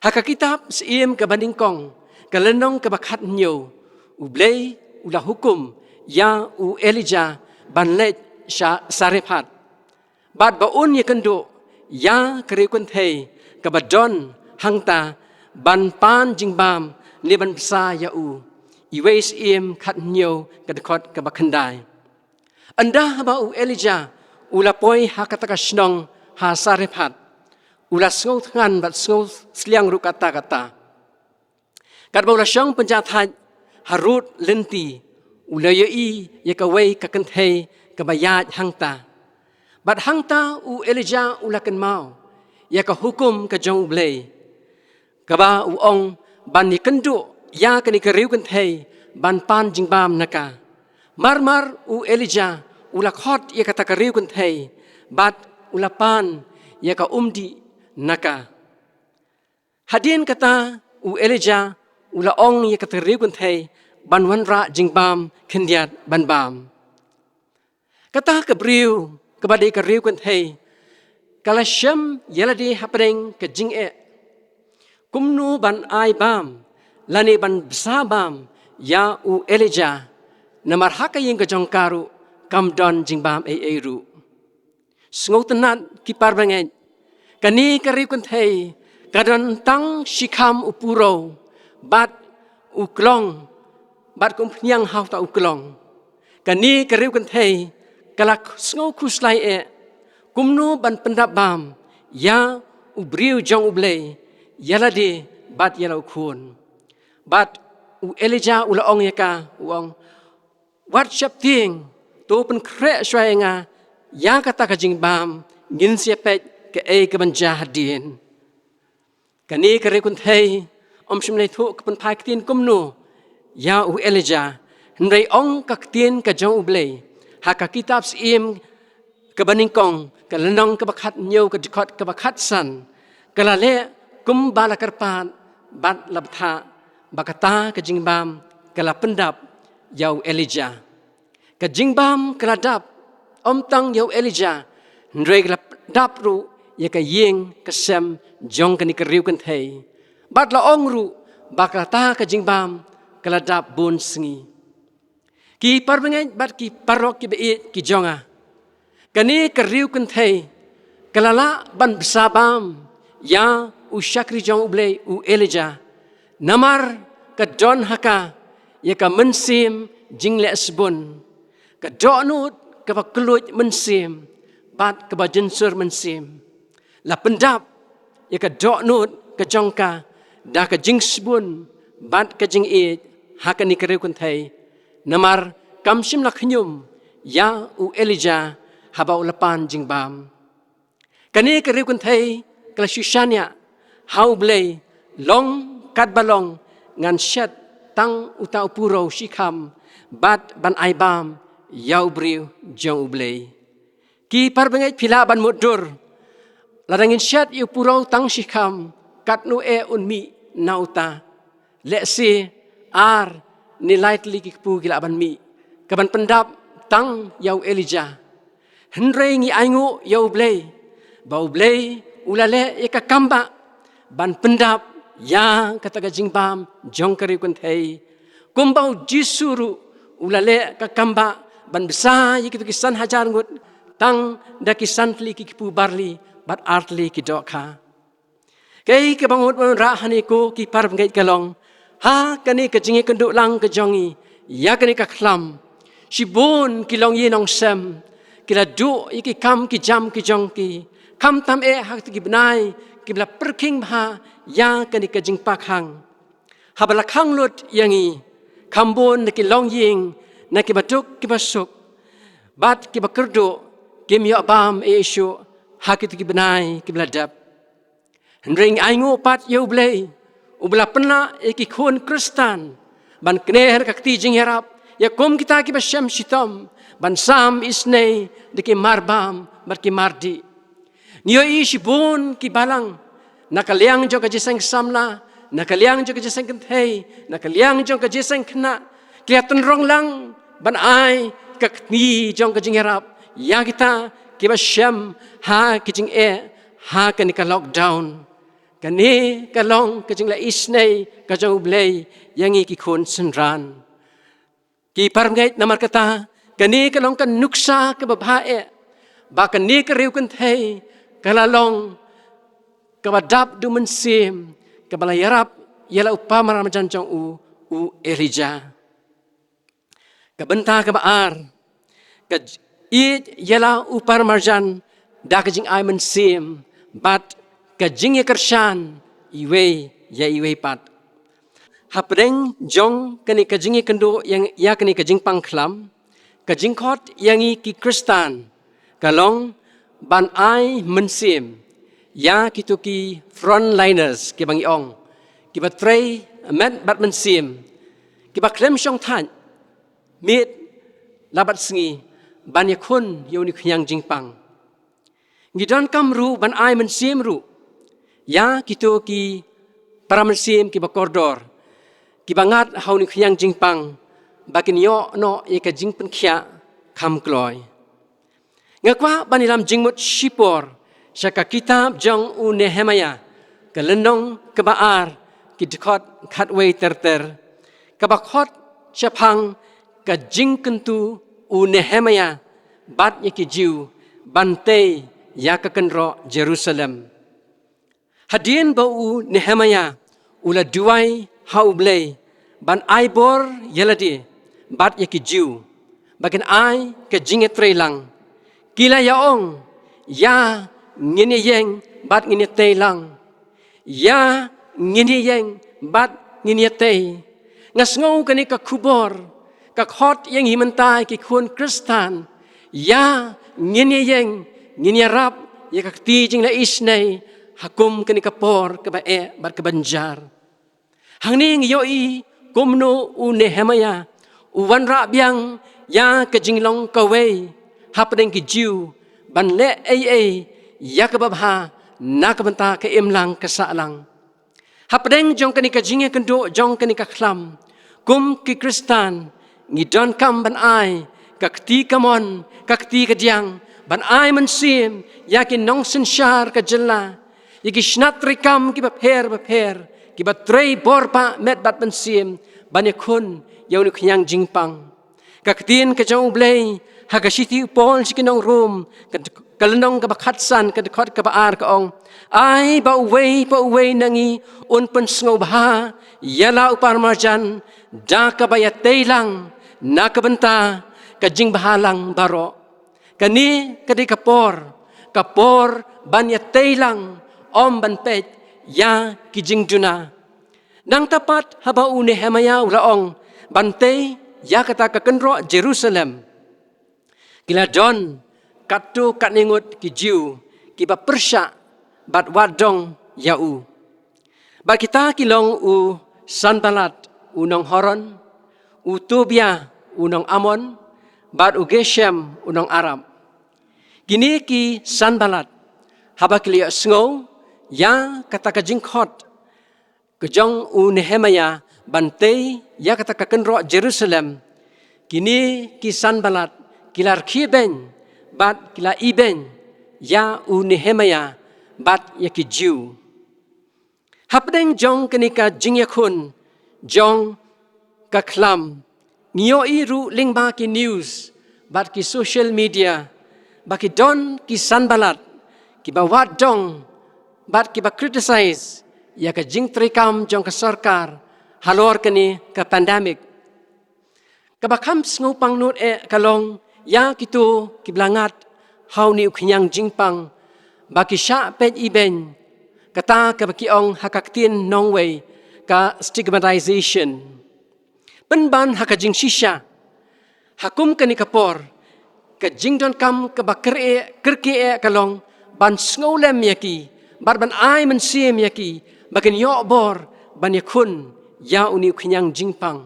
Ha ka kitab Syiem kaba nyngkong, ka lynnong kaba khathynñiew, U Blei u la hukum ïa u Elijah ban leit sha Sarephat, bad ba un ïakynduh ïa ka riewkynthei kaba don hangta ban pan jingbam ne ban bsa ïa u. Iwei Syiem khathynñiew, ka dkhot kaba khyndai. Ynda haba u Elijah u la poi ha kata ka shnong ha Sarephat, u la sngewthngan bad sngewsliang ruh katta katta. Katba u la shong pynjah thait harud lynti, u la ïohi ïa kawei ka kynthei kaba ïaid hangta. Bad hangta u Elijah u la kynmaw ïa ka hukum ka jong U Blei, kaba u ong ban ïakynduh ïa kane ka riewkynthei ban pan jingbam na ka. Marmar u Elijah u la khot ïa kata ka riewkynthei bad u la pan ïa ka umdih na ka. Hadien kata u Elijah u la ong ïa kata ka riewkynthei ban wanrah jingbam khyndiat ban bam. Kata ka briew kaba dei ka riewkynthei ka la shem ïa lade hapdeng ka jingeh kumno ban ai bam lane ban bsa bam ïa u Elijah, namar ha ka ïing ka jong ka ruh kam don jingbam ei ei ruh. Sngewtynnat ki parabangeit, kane ka riewkynthei ka don tang shikham u purow bad u klong, bad ka umphniang ha uta u klong. Kane ka riewkynthei ka la sngewkhuslai eh kumno ban pyndap bam ïa u briew jong U Blei, ïa lade bad ïa la u khun. Bad u Elijah u la ong ïa ka, u ong, wat sheptieng, to pynkhreh shuwa ïa nga ïa kata ka jingbam, ngin sa ïa peit kaei kaban jia hadien. Kane ka riewkynthei ym shym la ïathuh ka pynphai ktien kumno ïa u Elijah, hynrei ong ka ktien ka jong U Blei ha ka kitab Syiem kaba nyngkong, ka lynnong kaba khathynñiew, ka dkhot kaba khatsan, ka la leh kumba la kyrpad bad la bthah ba kata ka jingbam ka la pyndap ïa u Elijah. Ka jingbam ka la dap ym tang ïa u Elijah, hynrei ka la dap ruh ïa ka ïing ka sem jong kane ka riewkynthei. Bad la ong ruh ba kata ka jingbam ka la dap bun sngi. Ki parabangeit bad ki paralok kiba ïeit ki jong nga, kane ka riewkynthei ka la lah ban bsa bam ïa u shakri jong U Blei u Elijah, namar ka don ha ka ïa ka mynsiem jingleh sbun, ka dohnud kaba kylluid mynsiem bad kaba jynsur mynsiem. La pyndap ïa ka dohnud ka jong ka da ka jingsbun bad ka jingïeit ha kane ka riewkynthei, namar kam shym la khñium ïa u Elijah haba u la pan jingbam. Kane ka riewkynthei ka la shu shaniah ha U Blei long katba long, ngan shet tang uta u purow shikham bad ban ai bam ïa u briew jong U Blei. Ki parabangeit, phi lah ban mutdur, lada ngin shet ïa u purow tang shikham, katno eh un mih na uta? Lehse ar ne lai tylli ki kpu ki lah ban mih kaban pyndap tang ïa u Elijah. Hynrei ngi ainguh ïa U Blei ba U Blei u la leh ïa ka kam ba ban pyndap ïa kata ka jingbam jong ka riewkynthei. Kumba U Jisu ruh u la leh ka kam ba ban bsa ïa kito ki san hajar ngut tang da ki san tylli ki kpu barli bad ar tylli ki dohkha. Kaei kaba ngut ban rah hane ko ki parabangeit ka long, ha kane ka jingïakynduh lang ka jong ngi, ïa kane ka khlam. Shibun ki longïing nongsem ki la duh ïa ki kam ki jam ki jong ki, khamtam eh ha kito ki bnai kiba la pyrkhing bha ïa kane ka jingpakhang. Haba la khang lut ïa ngi, kham bun na ki longïing, na kiba duk kiba suk bad kiba kyrduh, kim ïoh bam ei ei shuh ha kito ki bnai kiba la dep. Hynrei ngi ainguh pat ïa U Blei uba la pynlah ïa ki khun Khristan ban kner ka kti jingïarap ïa kum kita kiba shem shitom, ban sam isynei da ki marbam bad ki mardih. Ngi ïohi shibun ki balang, na ka liang jong ka jingïaseng samla, na ka liang jong ka jingïaseng kynthei, na ka liang jong ka jingïaseng khynnah, ki la tynrong lang ban ai ka kti jong ka jingïarap ïa kita kiba shem ha ki jingeh ha kane ka lockdown. Kane ka long ka jingla isynei ka jong U Blei ïa ngi ki khun synran. Ki parangeit, namar kata kane ka long ka nuksa kaba bha eh ba kane ka riewkynthei ka la long kaba dap da U Mynsiem, kaba la ïarap ïa la u paramarjan jong u, u Elijah. Ka bynta kaba ar, ka j-, ïeit ïa la u paramarjan da ka jingai mynsiem bad ka jingïakyrshan iwei ïa iwei pat. Hapdeng jong kane ka jingïakynduh ïa, ïa kane ka jingpang khlam, ka jingkhot ïa ngi ki Khristan ka long ban ai mynsiem ïa kito ki frontliners kiba ngi ong, kiba trei met bad mynsiem, kiba khlem shongthait miet la bad sngi ban ïakhun ïa une u khñiang jingpang. Ngi donkam ruh ban ai mynsiem ruh ïa kito ki para mynsiem kiba kordor, kiba ngat ha une u khñiang jingpang, ba kin ïoh noh ïa ka jingpynkhiah kham kloi. Nga kwah ban ïalam jingmut shipor sha ka kitab jong u Nehemiah, ka lynnong kaba ar, ki dkhot khatwei ter ter, kaba khot shaphang ka jingkyntu u Nehemiah bad ïa ki Jiw ban tei ïa ka kynroh Jerusalem. Hadien ba u Nehemiah u la duwai ha U Blei ban ai bor ïa lade bad ïa ki Jiw ba kin ai ka jingïatreilang, ki la ïa ong, ïa ngin ïa ïeng bad ngin ïa tei lang. Ïa ngin ïa ïeng bad ngin ïa tei. Nga sngew kane ka khubor ka khot ïa ngi mynta ki khun Khristan, ïa ngin ïa ïeng, ngin ïarap ïa ka kti jingleh isynei ha kum kane ka por kaba eh bad kaba jynjar. Hangne ngi ïohi kumno u Nehemiah u wanrah biang ïa ka jinglong kawei hapdeng ki Jiw ban leh ei ei ïa kaba bha na ka bynta ka imlang ka sahlang. Hapdeng jong kane ka jingïakynduh jong kane ka khlam, kum ki Khristan ngi donkam ban ai ka kti kamon, ka kti kadiang, ban ai mynsiem ïa ki nongsynshar ka jylla, ïa ki shnat treikam kiba pher bapher, kiba trei bor ba met bad mynsiem ban ïakhun ïa une u khñiang jingpang. Ka ktien ka jong U Blei ha ka shithi u Paul sha ki nong Rom, ka, ka lynnong kaba khatsan, ka dkhot kaba ar ka ong, ai ba uwei pa uwei na ngi un pynsngewbha ïa la u paramarjan da kaba ïatei lang na ka bynta ka jingbhalang baroh. Kane ka dei ka por, ka por ban ïatei lang, ym ban peit ïa ki jingduna. Nangta pat haba u Nehemiah u la ong ban tei ïa kata ka kynroh Jerusalem, ki la don katto katne ngut ki Jiw kiba pyrshah bad wad dong ïa u. Bad kita ki long u Sanballat u nong Horon, u Tobiah u nong Ammon, bad u Geshem u nong Arab. Kine ki Sanballat, haba ki la ïohsngew ïa kata ka jingkhot ka jong u Nehemiah ban tei ïa kata ka kynroh Jerusalem, kine ki Sanballat ki la rkhie beiñ bad ki la ibeiñ ïa u Nehemiah bad ïa ki Jiw. Hapdeng jong kane ka jingïakhun jong ka khlam, ngi ïohi ruh lyngba ki news bad ki social media ba ki don ki Sanballat kiba wad dong bad kiba criticize ïa ka jingtreikam jong ka sorkar halor kane ka pandemic. Kaba kham sngewpang nud eh ka long ïa kito kiba la ngat ha une u khñiang jingpang ba ki shah peit ibeiñ, kata kaba ki ong ha ka ktien nongwei ka stigmatization. Pynban ha ka jingshisha, ha kum kane ka por, ka jingdonkam kaba kyrkieh, kyrkieh eh ka long ban sngewlem ïa ki bad ban ai mynsiem ïa ki ba kin ïoh bor ban ïakhun ïa une u khñiang jingpang.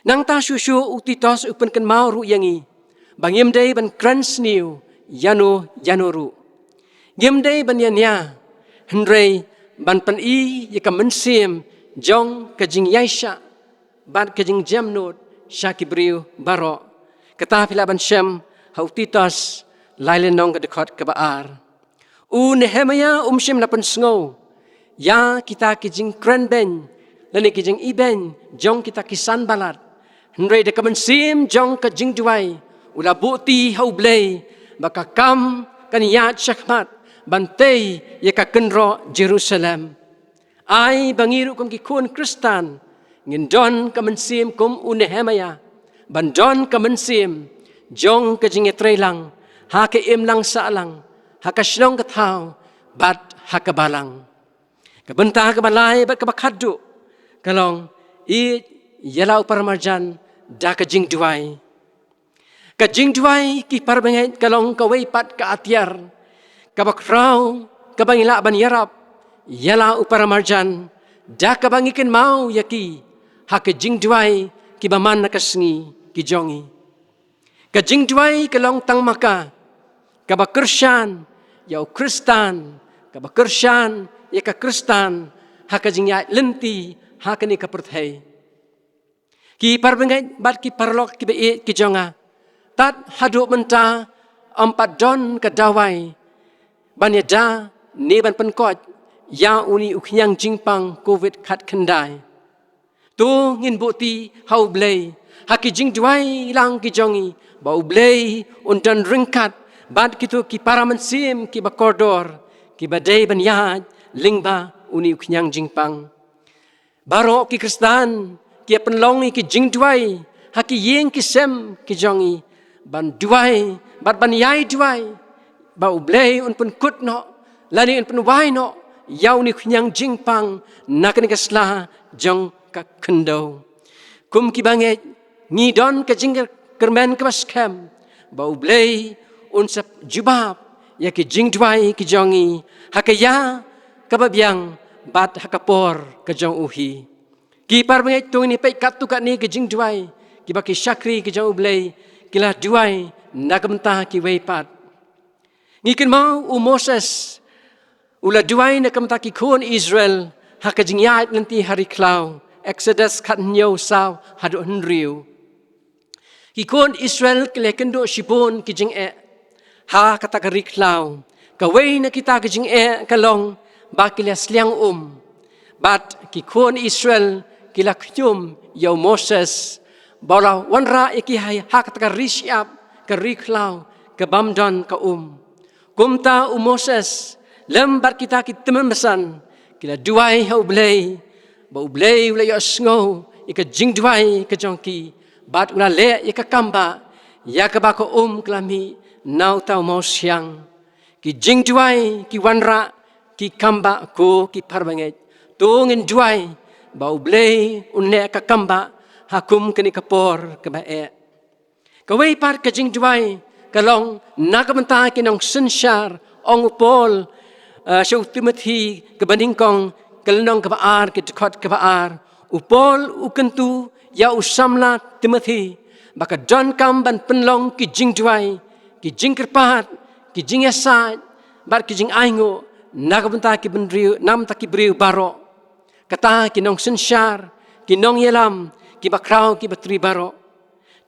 Nangta shuh shuh u Titus u pynkynmaw ruh ïa ngi ba ngim dei ban kren sniew ïano ïano ruh. Ngim dei ban ïania, hynrei ban pyni ïa ka mynsiem jong ka jingïaishah bad ka jingjemnud sha ki briew baroh. Kata phi lah ban shem ha u Titus lai lynnong ka dkhot kaba ar. U Nehemaïa um shym la pynsngew ïa kita ki jingkren beiñ lane ki jingibeiñ jong kita ki Sanballat, hynrei da ka mynsiem jong ka jingduwai u la buhti ha U Blei ba ka kam kan ïaid shakhmat ban tei ïa ka kynroh Jerusalem. Ai ba ngi ruh kum ki khun Khristan ngin don ka mynsiem kum u Nehemaïa, ban don ka mynsiem jong ka jingïatreilang ha ka imlang sahlang, ha ka shnong ka thaw bad ha ka balang. Ka bynta kaba lai bad kaba khatduh ka long, ïeit ïa la u paramarjan da ka jingduwai. Ka jingduwai, ki parabangeit, ka long kawei pat ka atiar kaba khraw kaba ngi lah ban ïarap ïa la u paramarjan da kaba ngi kynmaw ïa ki ha ka jingduwai kiba man na ka sngi ki jong ngi. Ka jingduwai ka long tang ma ka kaba kyrshan ïa u Khristan, kaba kyrshan ïa ka Khristan ha ka jingïaid lynti ha kane ka pyrthei. Ki parabangeit bad ki paralok kiba ïeit ki jong nga, tad haduh mynta ym pat don ka dawai ban ïada ne ban pynkoit ïa une u khñiang jingpang Covid khatkhyndai. To ngin buhti ha U Blei ha ki jingduwai lang ki jong ngi ba U Blei un don ryngkat bad kito ki para mynsiem kiba kordor kiba dei ban ïaid lyngba une u khñiang jingpang. Baroh ki Khristan ki ïa pynlong ïa ki jingduwai ha ki ïing ki sem ki jong ngi, ban duwai bad ban ïai duwai ba U Blei un pynkut noh lane un pynwai noh ïa une u khñiang jingpang na kane ka sla jong ka khyndew. Kum kiba ngeit, ngi don ka jingkyrmen kaba skhem ba U Blei un sa jubab ïa ki jingduwai ki jong ngi ha ka ïa kaba biang bad ha ka por ka jong u hi. Ki parabangeit, to ngin ïa peit katto katne ki jingduwai kiba ki shakri ki jong U Blei ki la duwai na ka bynta kiwei pat. Ngi kynmaw u Moses u la duwai na ka bynta ki khun Israel ha ka jingïaid lynti ha ri khlaw, Exodus khathynñiew, saw haduh hynriew. Ki khun Israel ki la ïakynduh shibun ki jingeh ha kata ka ri khlaw. Kawei na kita ki jingeh ka long ba ki la sliang um. Bad ki khun Israel ki la khñium ïa u Moses ba u la wanrah ïa ki ha, ha kata ka ri shyiap, ka ri khlaw, ka bym don ka um. Kumta u Moses lem bad kita ki tymmen basan ki la duwai ha U Blei ba U Blei u la ïohsngew ïa ka jingduwai ka jong ki bad u la leh ïa ka kambah ïa kaba ka um ka la mih na uta u mawsiang. Ki jingduwai ki wanrah ki kambah, ko ki parabangeit. To ngin duwai ba U Blei un leh ka kambah ha kum kane ka por kaba eh. Kawei pat ka jingduwai ka long na ka bynta ki nongsynshar. Ong u Paul, eh, sha u Timothi kaba nyngkong, ka lynnong kaba ar, ka dkhot kaba ar. U Paul u kyntu ïa u samla Timothi ba ka donkam ban pynlong ki jingduwai, ki jingkyrpad, ki jingïasaid bad ki jingainguh na ka bynta ki bynriew, na ka bynta ki briew baroh. Kata ki nongsynshar, ki nongïalam, kiba khraw kiba tri baroh.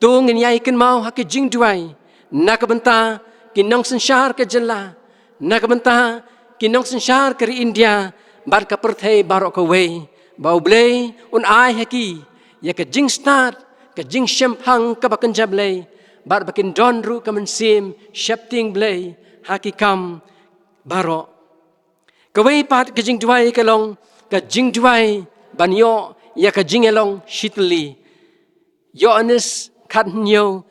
To ngin ïai kynmaw ha ki jingduwai na ka bynta ki nongsynshar ka jylla, na ka bynta ki nongsynshar ka ri India bad ka pyrthei baroh kawei, ba U Blei un ai ha ki ïa ka jingstad, ka jingshemphang kaba kynja Blei, bad ba kin don ruh ka mynsiem sheptieng Blei ha ki kam baroh. Kawei pat ka jingduwai ka long ka jingduwai ban ïoh ïa ka jingïalong shitylli. Ïoannis khathynñiew,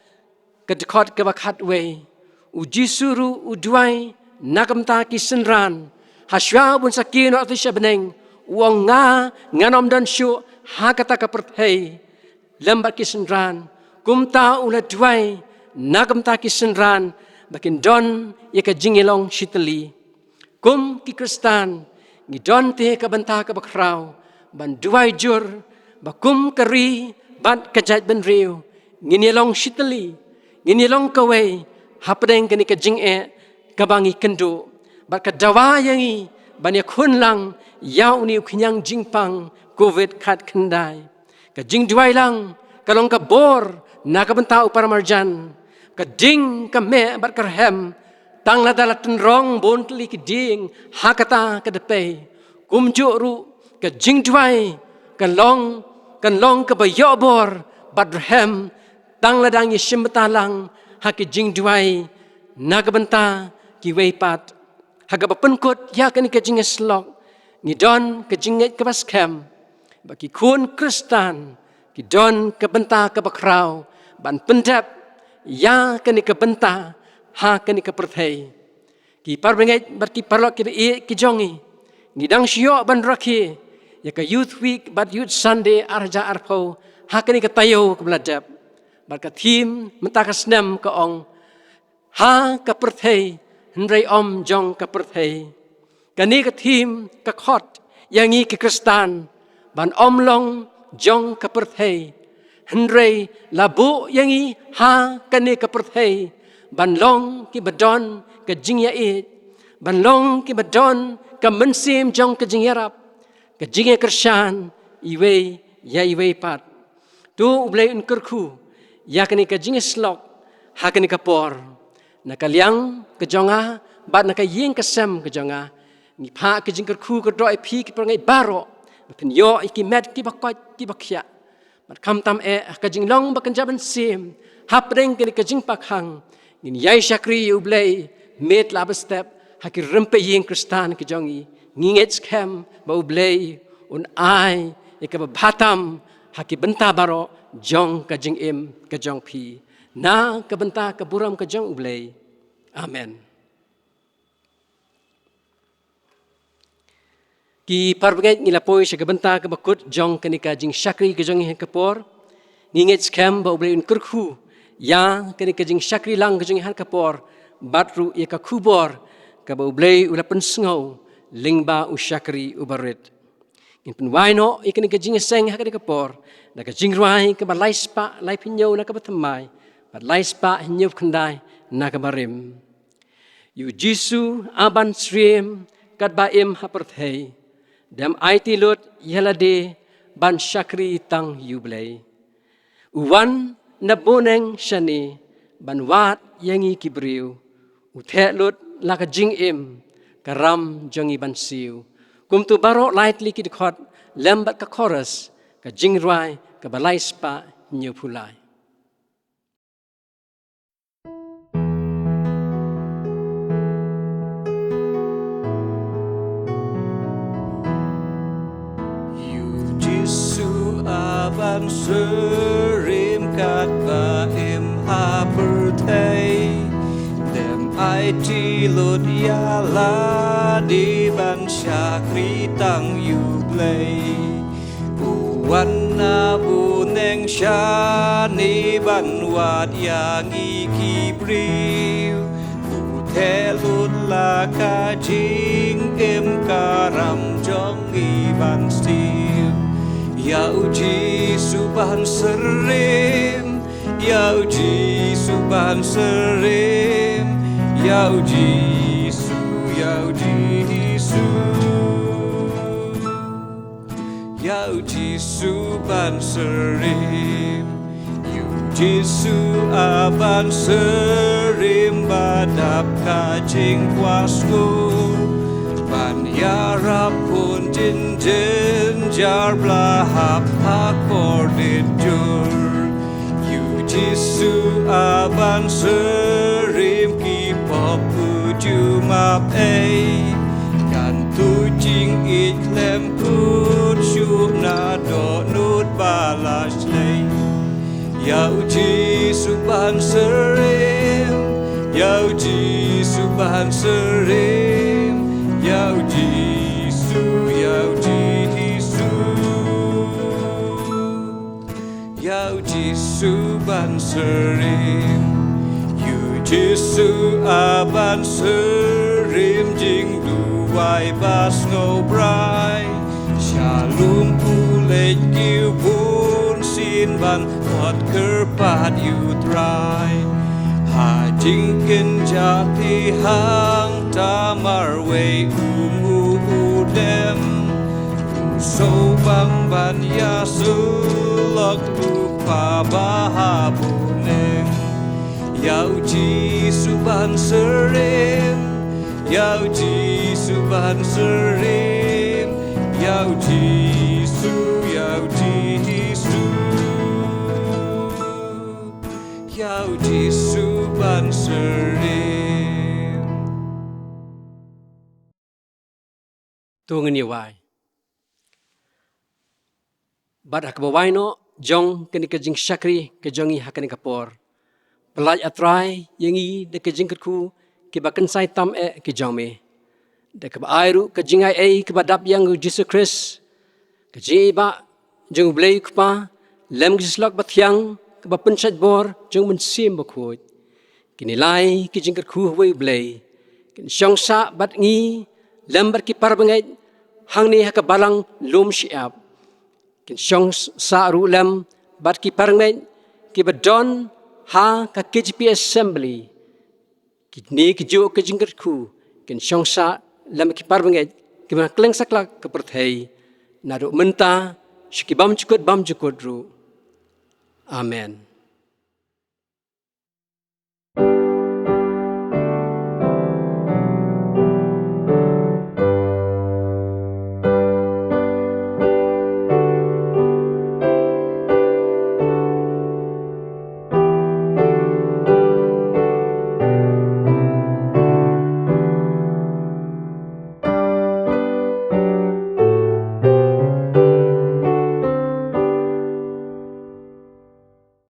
ka dkhot kaba khatwei. U Jisu ruh u duwai na ka bynta ki synran. Hashwa bun sa kiew noh sha bneng, u ong, nga ngan ym don shuh ha kata ka pyrthei lem bad ki synran. Kumta u la duwai na ka bynta ki synran ba kin don ïa ka jingïalong shitylli. Kum ki Khristan, ngi don te ka bynta kaba khraw ban duwai jur ba kum ka ri bad ka jaitbynriew ngin ïalong shitylli, ngin ïalong kawei hapdeng kane ka jingeh kaba ngi kynduh, bad ka dawa ïa ngi ban ïakhun lang ïa une u khñiang jingpang Covid khatkhyndai. Ka jingduwai lang ka long ka bor na ka bynta u paramarjan. Ka ding, ka meh bad ka rhem, tang lada la tynrong bun tylli ki dieng ha kata ka dpei. Kumjuh ruh ka jingduwai ka long, kan long kaba ïoh bor bad rhem, tang lada ngi shim bynta lang ha ki jingduwai na ka bynta kiwei pat. Ha kaba pynkut ïa kane ka jingïasyllok, ngi don ka jingngeit kaba skhem ba ki khun Khristan ki don ka bynta kaba khraw ban pyndep ïa kane ka bynta ha kane ka pyrthei. Ki parabangeit bad ki paralok kiba ïeit ki jong ngi, ngi dang shu ïoh ban rakhe ïa ka Youth Week bad Youth Sunday ar hajar arphew ha kane ka taïew kaba la dep. Bad ka theme mynta ka snem ka ong, ha ka pyrthei hynrei ym jong ka pyrthei. Kane ka theme ka khot ïa ngi ki Khristan ban ym long jong ka pyrthei, hynrei la buh ïa ngi ha kane ka pyrthei ban long kiba don ka jingïaieit, ban long kiba don ka mynsiem jong ka jingïarap, ka jingïakyrshan iwei ïa iwei pat. To U Blei un kyrkhu ïa kane ka jingïasyllok ha kane ka por. Na ka liang ka jong nga bad na ka ïing ka sem ka jong nga, ngi phah ka jingkyrkhu kyrdoh ïa phi ki parabangeit baroh ba phin ïoh ïa ki met kiba koit kiba khiah. Bad khamtam eh ha ka jinglong ba kynja mynsiem hapdeng kane ka jingpang khang, ngin ïai shakri ïa U Blei miet la ba step ha ki rympei ïing Khristan ki jong ngi. Ngi ngeit skhem ba U Blei un ai ïa kaba bha tam ha ki bynta baroh jong ka jingim ka jong phi, na ka bynta ka burom ka jong U Blei. Amen. Ki parabangeit, ngi la poi sha ka bynta kaba kut jong kane ka jingshakri ka jong ngi ha ka por. Ngi ngeit skhem ba U Blei un kyrkhu ïa kane ka jingshakri lang ka jong ngi ha ka por, bad ruh ïa ka khubor kaba U Blei u la pynsngew lyngba u shakri uba rit. Ngin pynwai noh ïa kane ka jingïaseng ha kane ka por da ka jingrwai kaba lai spah laiphew hynñiew na kaba thymmai bad lai spah hynñiewphew khyndai na kaba rim. Ïa U Jisu a ban syriem katba im ha pyrthei, dem aiti lut ïa lade ban shakri tang ïa U Blei. U wan na bneng shane ban wad ïa ngi ki briew. U theh lut la ka jingim, ka ram jong ngi ban siew. Kumto baroh lai tylli ki dkhot lem bad ka chorus, ka jingrwai kaba lai spah hynñiewphew lai. Ïa U Jisu a ban syriem katba im ha pyrthei, dem aiti lut ïa lade ban shakri tang ïa U Blei. U wan na bneng shane ban wad ïa ngi ki briew. U theh lut la ka jingim, ka ram jong ngi ban siew. Ïa U Jisu ban syriem, ïa U Jisu ban syriem, ïa U Jisu, ïa U Jisu. Ïa U Jisu ban syriem. Ïa U Jisu a ban syriem ba dap ka jingkwah skur, ban ïarap khun jynjar ba la hap ha kordit jur. Ïa U Jisu a ban syriem, ki pop u ju map ei. Kan tuh jingïeit khlem kut shuh na dohnud ba la shlei. Ïa u Jisu ban syriem, ïa u Jisu ban syriem, ïa u Jisu, ïa u Jisu. Ïa u Jisu ban syriem, ïa u Jisu a ban syriem jingduwai ba sngewbrai. Sha lum u leit ki bun sien ban kot kyrpad ïa u Trai. Ha jingkynjah te hangta marwei u ngu u dem. U sngewbang ban ïasyllok u Kpa ba ha bneng. Ïa u Jisu ban syriem, ïa u Jisu ban syriem, ïa u Jisu, ïa u Jisu. Ïa u Jisu ban syriem. To ngin ïa wai. Bad ha kaba wai noh jong kane ka jingshakri ka jong ngi ha kane ka por, pyllait, A Trai, ïa ngi da ka jingkyrkhu kiba kynsai tam eh ki jong me, da kaba ai ruh ka jingai ei kaba dap ïa u Jisu Khrist, ka jingïeit ba jong u Blei u Kpa, lem ka jingsyllok ba thiang kaba pynshait bor jong u Mynsiem Bakhuid. Kine lai ki jingkyrkhu ha uwei u Blei kin shong sah bad ngi lem bad ki parabangeit hangne ha ka balang lum shyiap. Kin shong sah ruh lem bad ki parabangeit kiba don ha ka K J P Assembly. Kine ki juh ki jingkyrkhu kin shong sah lem ki parabangeit kiba na kylleng satlak ka pyrthei, naduh mynta sha ki bymjukut bymjukut ruh. Amen.